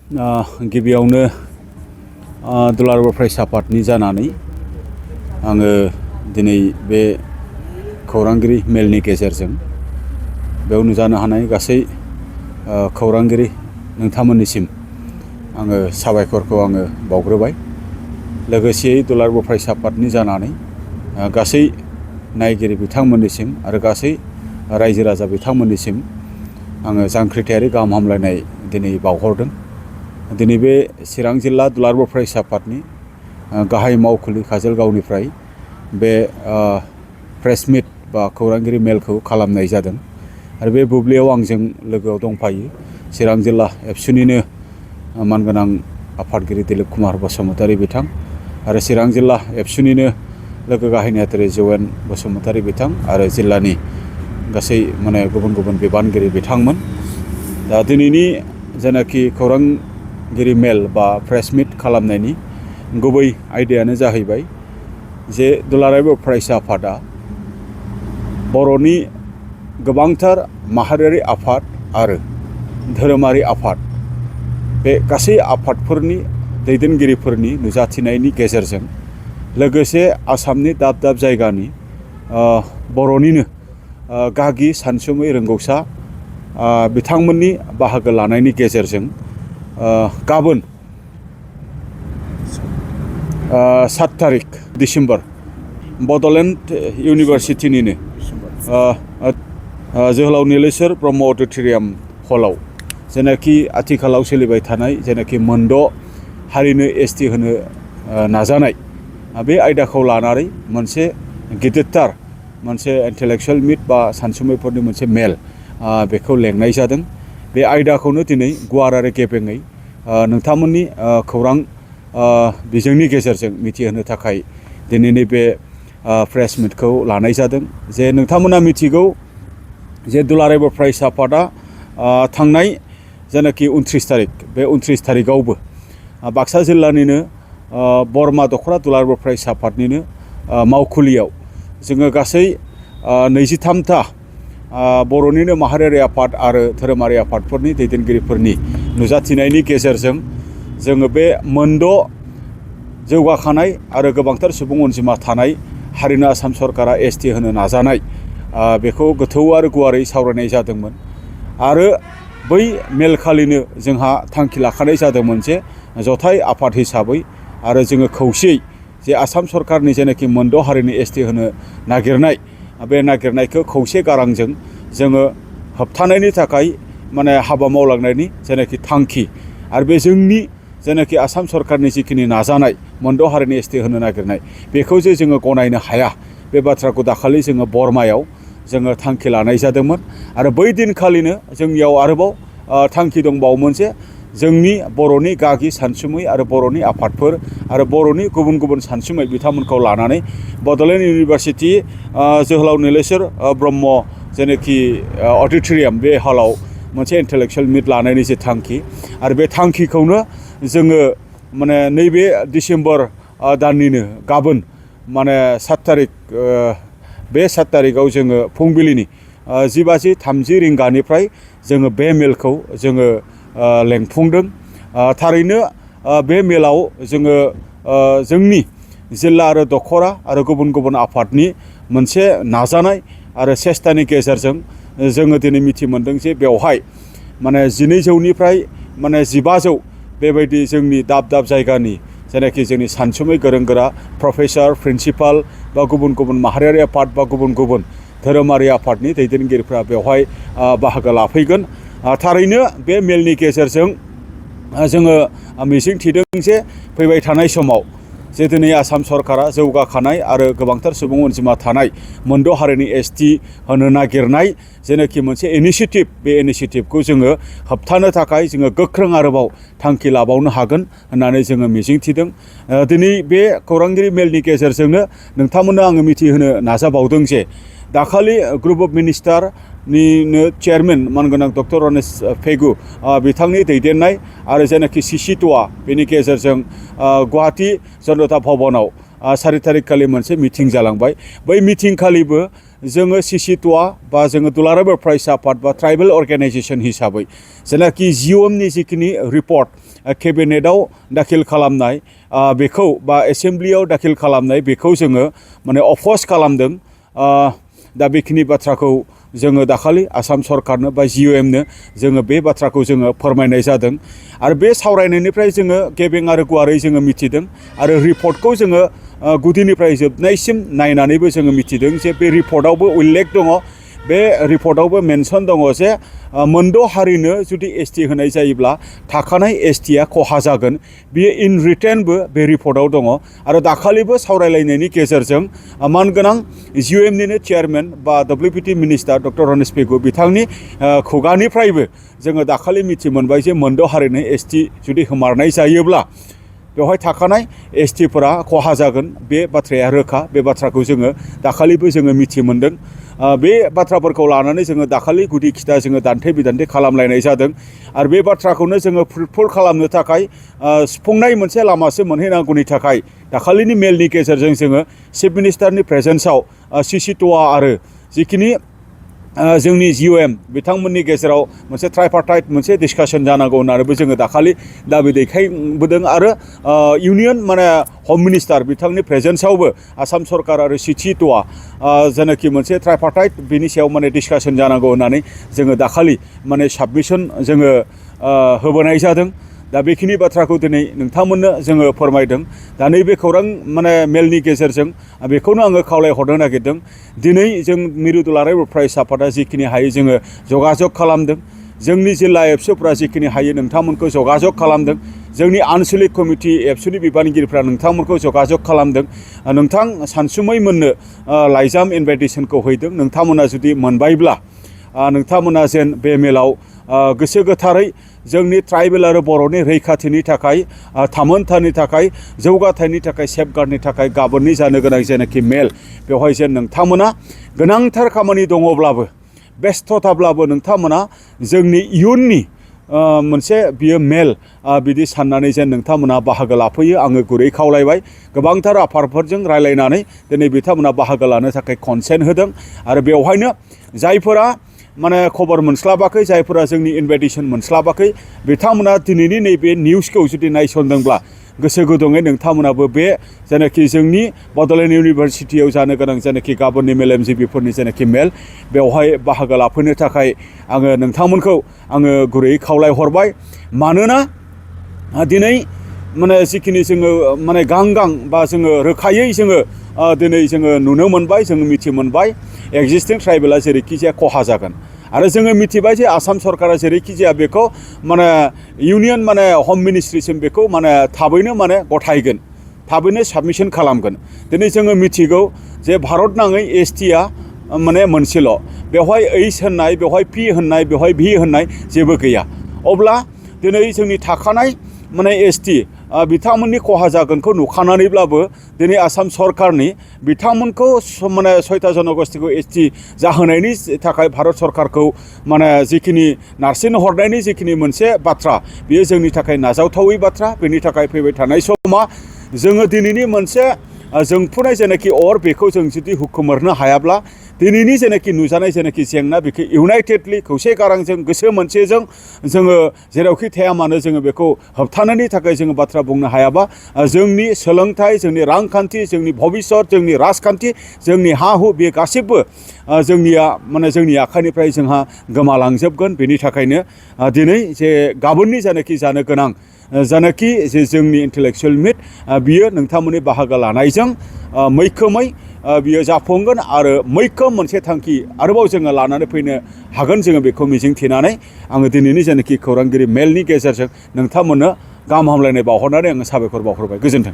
गिबियावनो दुलाराय बर' फरायसा आफादनि जानानै आङो दिनै बे खौरांगिरि मेलनि गेजेरजों बेयाव नुजानो हानाय गासै खौरांगिरि नोंथांमोननिसिम आङो साबायखरखौ आङो बावग्रोबाय। लोगोसेयै दुलाराय बर' फरायसा आफादनि जानानै गासै नायगिरि बिथांमोननिसिम आरो गासै रायजो राजा बिथांमोननिसिम आङो जांख्रिथायारि गाहाम हामलायनाय दिनै बावहरदों। दिनै बे चिरां जिल्ला दुलाराय बर' फरायसा आफादनि गाहाय मावखुलि काजलगावनिफ्राय बे प्रेस मिट बा खौरांगिरि मेलखौ खालामनाय जादों आरो बे बुब्लियाव आंजों लोगोआव दंफायो चिरां जिल्ला एबसुनिनो मानगोनां आफादगिरि दिलीप कुमार बसुमतारी बिथां आरो चिरां जिल्ला एबसुनिनो लोगो गाहाय नेहाथारि जौवेन बसुमतारी बिथां आरो जिल्लानि गासै गुबुन गुबुन बिबानगिरि बिथांमोन। दा दिनैनि जेनाखि खौरांगिरि मेल बा प्रेस मिट खालामनायनि गुबै आयदायानो जाहैबाय जे दुलाराय बर' फरायसा आफादा बर'नि गोबांथार माहारियारि आफाद आरो धोरोमारि आफाद बे गासै आफादफोरनि दैदेनगिरिफोरनि नुजाथिनायनि गेजेरजों लोगोसे आसामनि दाब दाब जायगानि बर'निनो गागि सानसुमै रोंगौसा बिथांमोननि बाहागो लानायनि गेजेरजों गाबोन 7 तारिख डिसेम्बर बड'लेण्ड इउनिभारसिटिनिनो जोहोलाव नीलेश्वर ब्रह्म अडिट'रियाम हलाव जेनाखि आथिखालाव सोलिबाय थानाय जेनाखि मोनद' हारिनो एसटि होनो नाजानाय बे आयदाखौ लानानै मोनसे गिदिरथार मोनसे इन्टेलेक्सुवेल मिट बा सानसुमैफोरनि मोनसे मेल बेखौ लेंनाय जादों। बे आयदाखौनो दिनै गुवार आरो गेबेङै नोंथांमोननि खौरां बिजोंनि गेजेरजों मिथिहोनो थाखाय दिनैनि बे प्रेस मिटखौ लानाय जादों। जे नोंथांमोना मिथिगौ जे दुलाराय बर' फरायसा आफादा थांनाय जेनाखि 29 तारिख बे 29 तारिखआवबो बाक्सा जिल्लानिनो बरमा दख'रा दुलाराय बर' फरायसा आफादनिनो मावखुलियाव जोङो गासै 23था बर'निनो माहारियारि आफाद आरो धोरोमारि आफादफोरनि दैदेनगिरिफोरनि नुजाथिनायनि गेजेरजों जोङो बे मोनद' जौगाखानाय आरो गोबांथार सुबुं अनजिमा थानाय हारिनो आसाम सरकारा एसटि होनो नाजानाय बेखौ गोथौ आरो गुवारै सावरायनाय जादोंमोन। आरो बै मेलखालिनो जोंहा थांखि लाखानाय जादोंमोन जे जथाय आफाद हिसाबै आरो जोङो खौसेयै जे आसाम सरकारनि जेनाखि मोनद' हारिनि एसटि होनो नागिरनाय बे नागिरनायखौ खौसे गारांजों जोङो होबथानायनि थाखाय हाबा मावलांनायनि जेनाखि थांखि आरो बे जोंनि जेनाखि आसाम सरकारनि जिखिनि नाजानाय मोनद' हारिनि एसटि होनो नागिरनाय बेखौ जे जोङो गनायनो हाया बे बाथ्राखौ दाखालि जोङो बरमायाव जोङो थांखि लानाय जादोंमोन। आरो बै दिनखालिनो जोंनियाव आरोबाव थांखि दंबावोमोन जे जोंनि बर'नि गागि सानसुमै आरो बर'नि आफादफोर आरो बर'नि गुबुन गुबुन सानसुमै बिथांमोनखौ लानानै बड'लेण्ड इउनिभारसिटि जोहोलाव नीलेश्वर ब्रह्म जेनाखि अडिट'रियाम बे हलाव मोनसे इन्टेलेक्सुवेल मिट लानायनि जे थांखि आरो बे थांखिखौनो जोङो नैबे डिसेम्बर दाननिनो गाबोन 7 तारिख बे 7 तारिखआव जोङो फुंबिलिनि 10:30 रिंगानिफ्राय जोङो बे मेलखौ जोङो लेंफुंदों। थारैनो बे मेलाव जोङो जोंनि जिल्ला आरो दख'रा आरो गुबुन गुबुन आफादनि मोनसे नाजानाय आरो सेस्तानि गेजेरजों जोङो दिनै मिथि मोनदों जे बेवहाय 1200निफ्राय 1500 बेबायदि जोंनि दाब दाब जायगानि जेनाखि जोंनि सानसुमै गोरों गोरा प्रफेसर प्रिन्सिपाल बा गुबुन गुबुन माहारियारि आफाद बा गुबुन गुबुन धोरोमारि आफादनि दैदेनगिरिफ्रा बेवहाय बाहागो लाफैगोन। थारैनो बे मेलनि गेजेरजों जोङो मिजिं थिदों जे फैबाय थानाय समाव जे दिनै आसाम सरकारा जौगाखानाय आरो गोबांथार सुबुं अनजिमा थानाय मोनद' हारिनि एसटि होनो नागिरनाय जेनाखि मोनसे इनिसियेटिभ बे इनिसियेटिभखौ जोङो होबथानो थाखाय जोङो गोख्रों आरोबाव थांखि लाबावनो हागोन होननानै जोङो मिजिं थिदों। दिनै बे खौरांगिरि मेलनि गेजेरजोंनो नोंथांमोननो आङो मिथिहोनो नाजाबावदों जे दाखालि ग्रुप अफ मिनिस्टारनिनो चेयारमेन मानगोनां डक्टर रनेश पेगु बिथांनि दैदेननाय आरो जेनाखि सिसिट'आ बेनि गेजेरजों गुवाहाटी जनता भवनाव 4 तारिख खालि मोनसे मिटिं जालांबाय। बै मिटिं खालिबो जोङो सिसिटुआ बा जोङो दुलाराय बर' फरायसा आफाद बा ट्राइबेल अर्गेनाइजेसन हिसाबै जेनाखि जिअएमनि जिखिनि रिपर्ट केबिनेटआव दाखिल खालामनाय बेखौ बा एसेम्ब्लियाव दाखिल खालामनाय बेखौ जोङो माने अफ'ज खालामदों। दा बेखिनि बाथ्राखौ जोङो दाखालि आसाम सरकारनो बा जिअएमनो जोङो बे बाथ्राखौ जोङो फोरमायनाय जादों आरो बे सावरायनायनिफ्राय जोङो गेबें आरो गुवारै जोङो मिथिदों आरो रिपर्टखौ जोङो गुदिनिफ्राय जोबनायसिम नायनानैबो जोङो मिथिदों जे बे रिपर्टआवबो उल्लेख दङ। बे रिपर्टआवबो मेनसन दङ जे मोनद' हारिनो जुदि एसटि होनाय जायोब्ला थाखानाय एसटिआ खहा जागोन। बियो इन रिटेनबो बे रिपर्टआव दङ आरो दाखालिबो सावरायलायनायनि गेजेरजों मानगोनां जिअएमनिनो चेयारमेन बा WPT minister doctor Ranesh Pegu बिथांनि खुगानिफ्रायबो जोङो दाखालि मिथि मोनबाय जे मोनद' हारिनो एसटि जुदि होमारनाय जायोब्ला बेवहाय थाखानाय एसटिफोरा खहा जागोन। बे बाथ्राया रोखा। बे बाथ्राखौ जोङो दाखालिबो जोङो मिथि मोनदों। बे बाथ्राफोरखौ लानानै जोङो दाखालि गुदि खिथा जोङो दान्थे बिदान्थे खालामलायनाय जादों आरो बे बाथ्राखौनो जोङो फ्रुटफुल खालामनो थाखाय सुफुंनाय मोनसे लामासो मोनहैनांगौनि थाखाय दाखालिनि मेलनि गेजेरजों जोङो चिफ मिनिस्टारनि प्रेजेन्सआव सिसिटुआ आरो जिखिनि जोंनि जिअएम बिथांमोननि गेजेराव मोनसे ट्राइपार्टाइट मोनसे डिसकासन जानांगौ होननानैबो जोङो दाखालि दाबि दैखायबोदों आरो इउनियन माने हम मिनिस्टार बिथांनि प्रेजेन्सआवबो आसाम सरकार आरो सिसिटुआ जेनाखि मोनसे ट्राइपार्टाइट बिनि सायाव माने डिसकासन जानांगौ होननानै जोङो दाखालि माने साबमिसन जोङो होबोनाय जादों। दा बेखिनि बाथ्राखौ दिनै नोंथांमोननो जोङो फोरमायदों। दा नैबे खौरां माने मेलनि गेजेरजों बेखौनो आङो खावलायहरनो नागिरदों। दिनै जों मिरु दुलाराय बर' फरायसा आफादा जिखिनि हायो जोङो जगाजग खालामदों। जोंनि जिल्ला एबसुफोरा जिखिनि हायो नोंथांमोनखौ जगाजग खालामदों। जोंनि आनसलिक कमिटि एबसुनि बिबानगिरिफ्रा नोंथांमोनखौ जगाजग खालामदों। नोंथां सानसुमै मोननो लाइजाम इनभाइटेसनखौ हैदों। नोंथांमोना जुदि मोनबायब्ला नोंथांमोना जेन बे मेलाव गोसो गोथारै जोंनि ट्राइबेल आरो बर'नि रैखाथिनि थाखाय थामोनथानि थाखाय जौगाथायनि थाखाय सेफगार्डनि थाखाय गाबोननि जानो गोनां जेनाखि मेल बेवहाय जेन नोंथांमोना गोनांथार खामानि दङब्लाबो बेस्थ'थाब्लाबो नोंथांमोना जोंनि इयुननि मोनसे बियो मेल बिदि साननानै जेन नोंथांमोना बाहागो लाफैयो आङो गुरै खावलायबाय। गोबांथार आफादफोरजों रायलायनानै दिनै बिथांमोना बाहागो लानो थाखाय कनसेन्ट होदों आरो बेवहायनो जायफोरा माने खबर मोनस्लाबाखै जायफोरा जोंनि इनभाइटेसन मोनस्लाबाखै बिथांमोना दिनैनि नैबे निउसखौ जुदि नायसनदोंब्ला गोसो गुदुङै नोंथांमोनाबो बे जेनाखि जोंनि बड'लेण्ड इउनिभारसिटियाव जानो गोनां जेनाखि गाबोननि मेलेमजिबिफोरनि जेनाखि मेल बेवहाय बाहागो लाफैनो थाखाय आङो नोंथांमोनखौ आङो गुरैयै खावलायहरबाय। मानोना दिनै माने जिखिनि जोङो माने गां बा जोङो रोखायै जोङो दिनै जोङो नुनो मोनबाय जोङो मिथि मोनबाय एक्जिस्टिं ट्राइबेला जेरैखि जाया खहा जागोन आरो जोङो मिथिबाय जे आसाम सरकारा जेरैखि जाया बेखौ माने इउनियन माने हम मिनिस्ट्रिसिम बेखौ माने थाबैनो माने गथायगोन थाबैनो साबमिसन खालामगोन। दिनै जोङो मिथिगौ जे भारत नाङै एसटिआ माने मोनसेल' बेवहाय ओइस होननाय बेवहाय पि होननाय बेवहाय भि होननाय जेबो गैया। अब्ला दिनै जोंनि थाखानाय माने एसटि बिथांमोननि खहा जागोनखौ नुखानानैब्लाबो दिनै आसाम सरकारनि बिथांमोनखौ माने 6था जनगोष्ठीखौ एसटि जाहोनायनि थाखाय भारत सरकारखौ माने जिखिनि नारसिन हरनायनि जिखिनि मोनसे बाथ्रा बेयो जोंनि थाखाय नाजावथावै बाथ्रा। बेनि थाखाय फैबाय थानाय समा जोङो दिनैनि मोनसे जोंफुनाय जेनाखि अर बेखौ जों जुदि हुखुमोरनो हायाब्ला दिनैनि जेनाखि नुजानाय जेनाखि जेंना बेखौ इउनाइटेडलि खौसे गारांजों गोसो मोनसेजों जोङो जेरावखि थाया मानो जोङो बेखौ होबथानायनि थाखाय जोङो बाथ्रा बुंनो हायाबा जोंनि सोलोंथाइ जोंनि रांखान्थि जोंनि भबिष्यत जोंनि राजखान्थि जोंनि हा हु बे गासिबो जोंनिया माने जोंनि आखाइनिफ्राय जोंहा गोमालांजोबगोन। बेनि थाखायनो दिनै जे गाबोननि जानाखि जानो गोनां जानाखि जे जोंनि इन्टेलेक्सुयेल मिट बियो नोंथांमोननि बाहागो लानायजों मैखोमै बियो जाफुंगोन आरो मैखोम मोनसे थांखि आरोबाव जोङो लानानै फैनो हागोन जोङो बेखौ मिजिंथिनानै आङो दिनैनि जेनाखि खौरांगिरि मेलनि गेजेरजों नोंथांमोननो गाहाम हामलायनाय बावहरनानै आङो साबायखर बावहरबाय। गोजोन्थों।